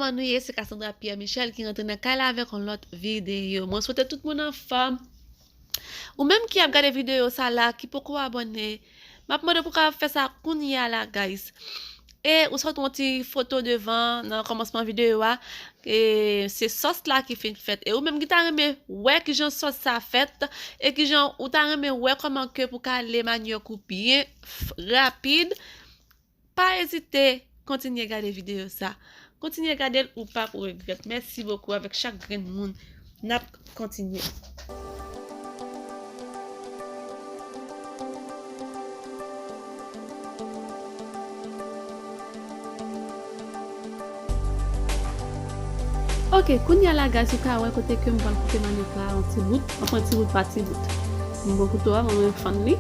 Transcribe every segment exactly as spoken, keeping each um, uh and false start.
Kòman nou ye? Se Cassandra Pierre Michel ki rantre nan kay la avèk yon lòt videyo. Mwen swete tout moun anfòm. Ou menm ki ap gade videyo sa la, ki poko abòne, m ap mande w pou w kapab fè sa kounye a la, guys. E ou sot yon ti foto devan nan kòmansman videyo a. E se sòs la ki fin fèt. E ou menm ki ta renmen wè kijan sòs sa fèt, e kijan ou ta renmen wè kòman ke pou kale manyòk ou byen f-, rapid, pa ezite kontinye gade videyo sa. Kontinye gade l, ou p ap regrèt. Mèsi bokou avèk chak grenn moun. N ap kontinye. Ok, kounye a la, guys, ou ka wè kote ke m pral koupe manyòk la an ti bout. Anfen, ti bout pa ti bout. M pran kouto a, mwen menm fann li.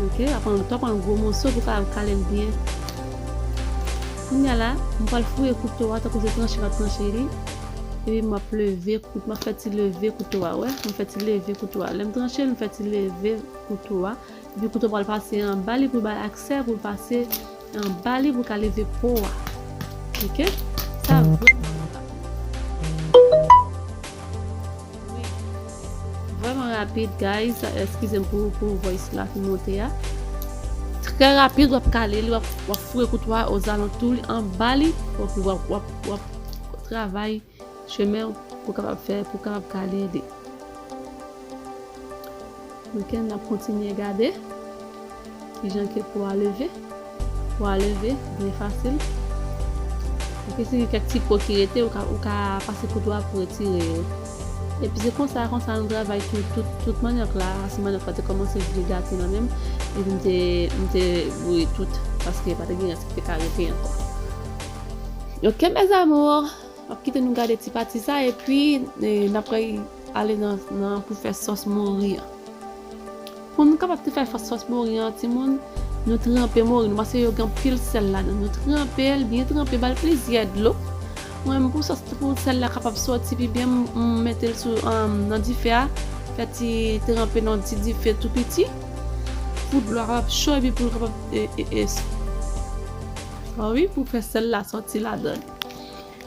Ok, w ap pran, w ap pran gwo moso pou w ka kale l byen. Kounye a la, m pral foure kouto a, tankou se tranche m ap tranche li. Epi m ap leve kout-, m ap fè ti leve kouto a, wè. M fè ti leve kouto a. Lè m tranche l, m fè ti leve kouto a. Epi kouto pral pase anba li pou l bay aksè pou l pase anba li pou l ka leve po a. Ok? Sa vrèman rapid. Wi. Vrèman rapid, guys. Eskize m pou, pou voice la ki monte a. Trè rapid, w ap kale li, w ap, w ap foure kouto a ozalantou li, anba li, w ap, w ap, w ap, w ap travay chemen pou kapab fè, pou kapab kale li. Ok, n ap kontinye gade kijan ke po a leve. Po a leve byen fasil. Ok, si gen kèk ti po ki rete, ou ka, ou ka pase kouto a pou retire yo. Epi se konsa, konsa nou travay tout, tout, tout manyòk la. Si manyòk la te kòmanse vle gate nan men m, epi m te, m te boure tout, paske pa te gen rès ki te ka rete ankò. Ok, mes amours. M ap kite nou gade ti pati sa, epi, e, n ap pral ale nan, nan pou fè sòs mori an. Pou nou kapab te fè fò-, sòs mori an, timoun, nou tranpe mori, nou pase yo gen anpil sèl ladan. Nou tranpe l, byen tranpe, ba l plizyè dlo. Mwen menm pou sòs, pou sèl la kapab sòti pi byen, m, m mete l sou, anm, nan dife a, fè ti tranpe nan ti dife tou piti, pou dlo a kapab cho, epi pou l kapab, e, e, e, s-, a wi, pou fè sèl la sòti ladan.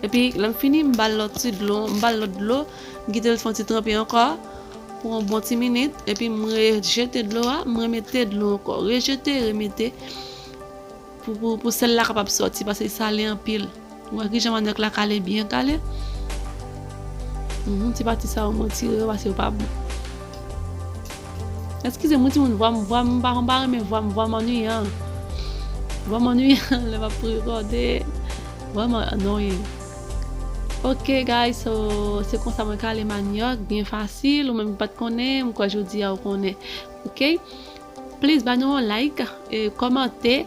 Epi, lè m fini, m ba l lòt ti dlo, m ba l lòt dlo, m kite l fè yon ti tranpe ankò pou yon bon ti minit, epi m rejete dlo a, m remete dlo ankò, rejete, remete, pou, pou, pou sèl la kapab sòti, paske li sale anpil. Ou wè kijan manyòk la kale, byen kale. Mhm, ti pati sa yo, mwen tire yo, paske yo pa bon. Eskize m wi timoun, vwa m, vwa m, m pa konn, pa renmen vwa m, vwa m annuyan. Vwa m annuyan lè m ap rekòde. Vwa m annoying. Ok, guys, so, se konsa mwen kale manyòk, byen fasil, ou menm ki pa t konnen, m kwè jodi a ou konnen. Ok? Please, ba nou yon like, e, kòmante.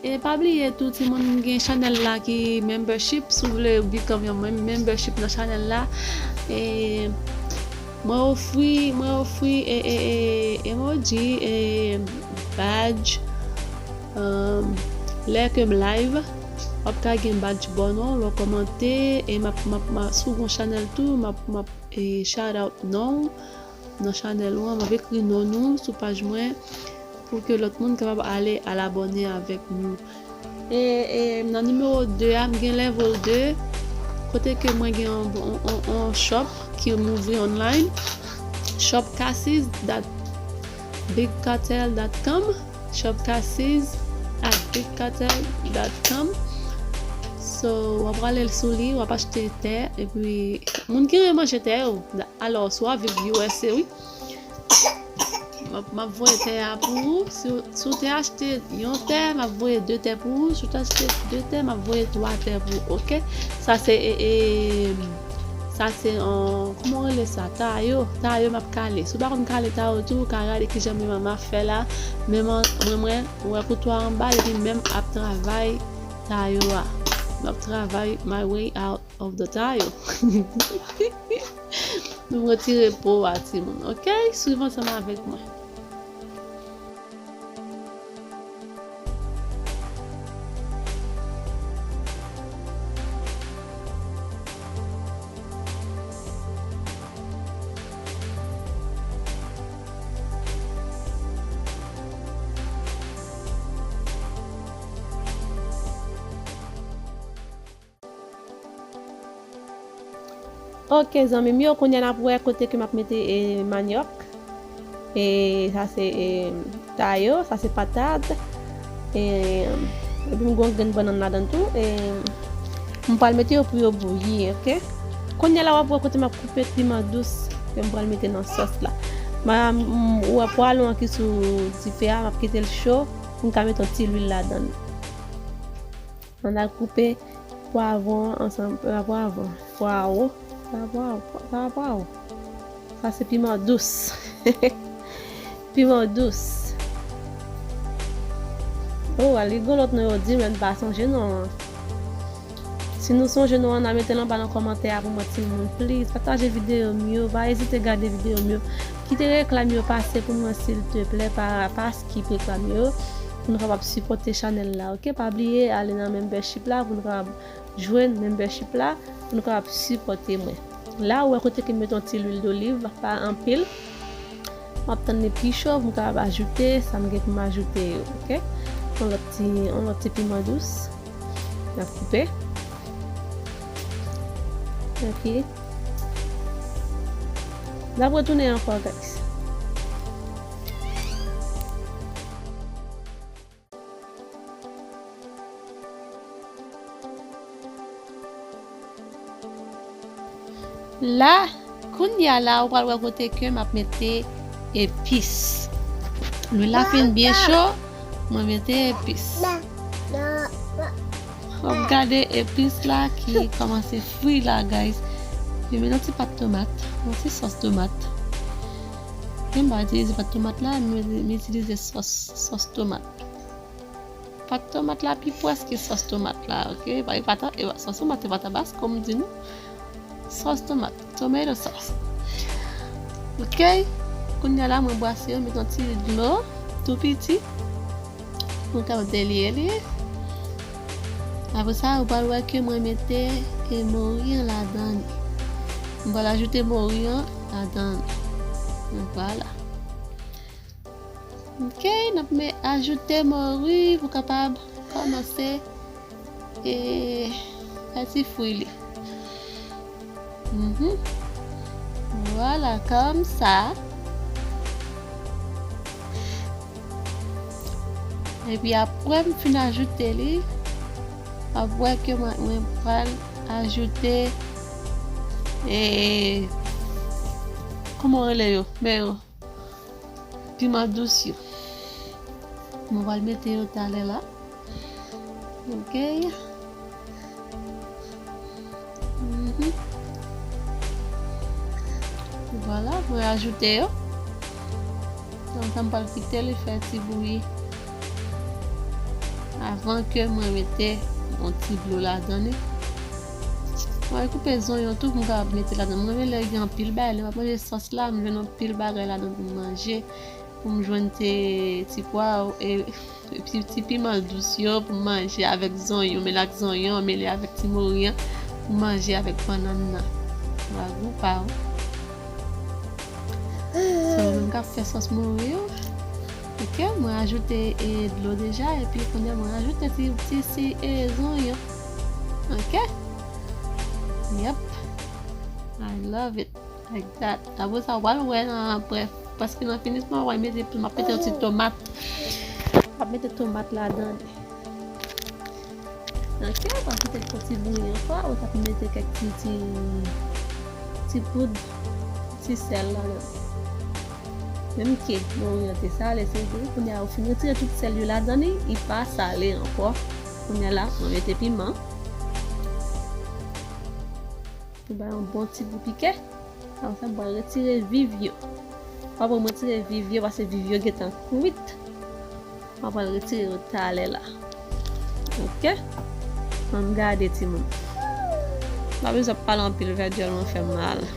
E pa bliye tou, timoun, gen chanèl la ki membership. Si w vle become yon mem-, membership nan chanèl la, e, mwen ofri, mwen ofri, e, e, e, emoji, e, badge, um, lè ke m live, w ap ka gen badge bò non w, lè w kòmante, e m ap, m ap, m ap, si w gen yon chanèl tou, m ap, m ap, e, shout out non w nan chanèl ou an, m ap ekri non nou sou paj mwen pou ke lòt moun kapab ale al abòne avèk nou. E, e nan nimewo de a, m gen level de, kote ke mwen gen yon, yon, yon, yon shop ki m ouvri online, shop cassis dot big cartel dot com, shop cassis at big cartel dot com. So, w ap prale sou li, w ap achte tè, epi moun ki renmen manje tè yo, alò, si w ap viv U S A, wi. M ap, m ap voye tè a pou ou. Si, w- si w te achte yon tè, m ap voye de tè pou ou. Si w te achte de tè, m ap voye twa tè pou ou, ok? Sa se, e, e, sa se, an, kòman w rele sa? Tayo. Tayo m ap kale. Si w pa konn kale tayo tou, ou ka gade kijan menm m ap fè la. Menm an, mwen, mwen, ou wè kouto a anba, epi menm ap travay tayo a. M ap travay my way out of the tile. Nou retire po a, timoun, ok? Swiv ansanm avèk mwen. Ok, zanmi m yo, kounye a n ap wè kote ke m ap mete, e, manyòk. E sa se, e, tayo, sa se patat. E, epi m gen yon grenn bannann ladan tou. E m pral mete yo pou yo bouyi, ok? Kounye a la, w ap wè kote m ap koupe piman dous ke m pral mete nan sòs la. M a, m, ou wè pwalon an ki sou dife a, m ap kite l cho pou m ka mete yon ti lwil ladan l. Ann al koupe pwavwon an ansanm, pa pwavwon, pwawo, pa pwawo, pa pwawo. Sa se piman dous. Piman dous. Oh, al rigolo non, yo di, men n pa sonje non an. Si nou sonje non an, ann al mete l anba nan kòmantè a pou mwen, timoun. Please, pataje videyo m yo. Pa ezite gade videyo m yo. Kite reklam yo pase pou mwen, silteplè. Pa, pa skip reklam yo. Pou nou kapab sipòte chanèl la, ok? Pa bliye ale nan membership la pou nou kapab jwenn membership la, pou nou kapab sipòte mwen. La, ou wè kote ke m mete yon ti lwil doliv, pa anpil. M ap tann li pi cho pou m kapab ajoute sa m gen pou m ajoute yo, ok? Yon lòt ti, yon lòt ti piman dous. N ap koupe. Ok. N ap retounen ankò, guys. La, kounye a la, ou pral wè kote ke m ap mete epis. Lwil la fin byen cho, mwen mete epis. W ap gade epis la ki kòmanse fri la, guys. Yo met yon ti pat tomat, yon ti sòs tomat. Men m pa itilize pat tomat la, m, m itilize sòs, sòs tomat. Pat tomat la pi près ke sòs tomat la, ok? E pa, e pa ta, e pa, sòs tomat, e pa tabasco, m di nou. Sòs tomat, tomato sauce. Ok? Kounye a la, mwen bwase yo, met yon ti dlo, tou piti. Mwen ka delye li. Apre sa, ou pral wè ke mwen mete, e, mori an ladan li. Mwen pral ajoute mori an ladan li. Vwala. Ok, n ap me-, ajoute mori pou kapab kòmanse, e, fè ti fri li. Mhm. Vwala, kòmsa. Epi apre m fin ajoute li, apre ke mwen, mwen pral ajoute, e, kòman w rele yo? Men yo. Piman dous yo. Mwen pral mete yo talè la. Ok. Mhm. Vwala, mwen ajoute yo. Donk, sa m pral kite li fè ti bouyi. Avan ke mwen mete yon ti dlo ladan li. Mwen koupe zonyon tou pou m kapab mete ladan. Mwen renmen lè gen anpil bagay, lè m ap manje sòs la, m jwenn anpil bagay ladan pou m manje, pou m jwenn ti, ti pwa, e, ti, ti piman dous yo pou m manje avèk zonyon, mele ak zonyon, mele avèk ti mori an, pou m manje avèk bannann nan. Wagou pa w. So, mwen menm k ap fè sòs mori yo. Ok, mwen ajoute, e, dlo deja, epi kounye a mwen ajoute ti, ti, ti, e, zonyon. Ok? Yep. I love it. Like that. Apre sa, w pral wè nan apre, paske nan finisman, w pral mete, m ap mete yon ti tomat. M ap mete tomat ladan li. Ok, w ap mete yon ti bouyi ankò, ou t ap mete kèk ti, ti, ti poud, ti sèl ladan. Menm ke mori an te sale, se vre, kounye a, ou fin retire tout sèl yo ladan li, li pa sale ankò. Kounye a la, mwen mete piman. Pou bay yon bon ti gou pike. Apre sa, m pral retire viv yo. Apre m retire viv yo, paske viv yo gentan kwit. M pral retire yo talè la. Ok? Ann gade, timoun. M pa bezwen pale anpil, vèdyòl mwen fè m mal.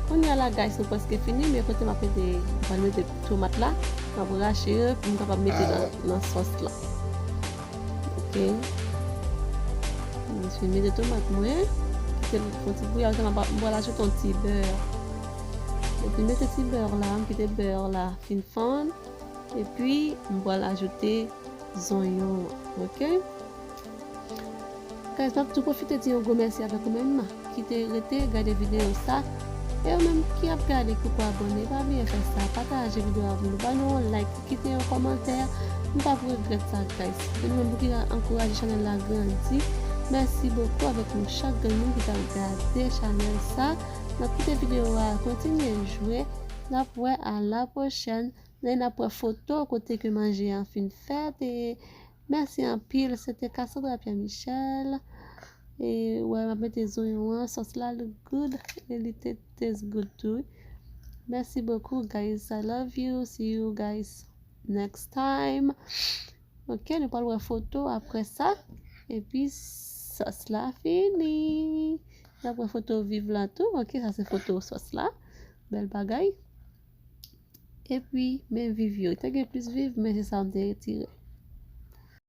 Kounye a la, guys, nou prèske fini, men kote m ap mete, m pral mete tomat la, m ap rache yo pou m kapab mete nan, nan sòs la. Ok. M fin mete tomat mwen, kite l fè yon ti bouyi, apre sa m ap, m pral ajoute yon ti bè. Epi mete ti bè la, m kite bè la fin fonn, epi m pral ajoute zonyon an, ok? Guys, m ap tou pwofite di yon gwo mèsi avèk ou menm ki te rete gade videyo sa. E ou menm ki ap gade, ki poko abòne, pa bliye fè sa, pataje videyo a pou nou, ba nou yon like, kite yon kòmantè. Nou p ap regrèt sa, guys. E nou menm pou ki ankouraje chanèl la grandi. Mèsi bokou avèk nou chak grenn moun ki t ap gade chanèl sa. N ap kite videyo a kontinye jwe. N ap wè a la pwochèn. Lè n ap wè foto kote ke manje an fin fèt. E mèsi anpil. Se te Cassandra Pierre Michel. E wè, m ap mete zonyon an. Sòs la look good. E li te taste good tou. Mèsi bokou, guys. I love you. See you guys next time. Ok, nou pral wè foto apre sa. Epi sòs la fini. N ap wè foto viv la tou. Ok, sa se foto sòs la. Bèl bagay. Epi, men viv yo. Te gen plis viv, men se sa m te retire.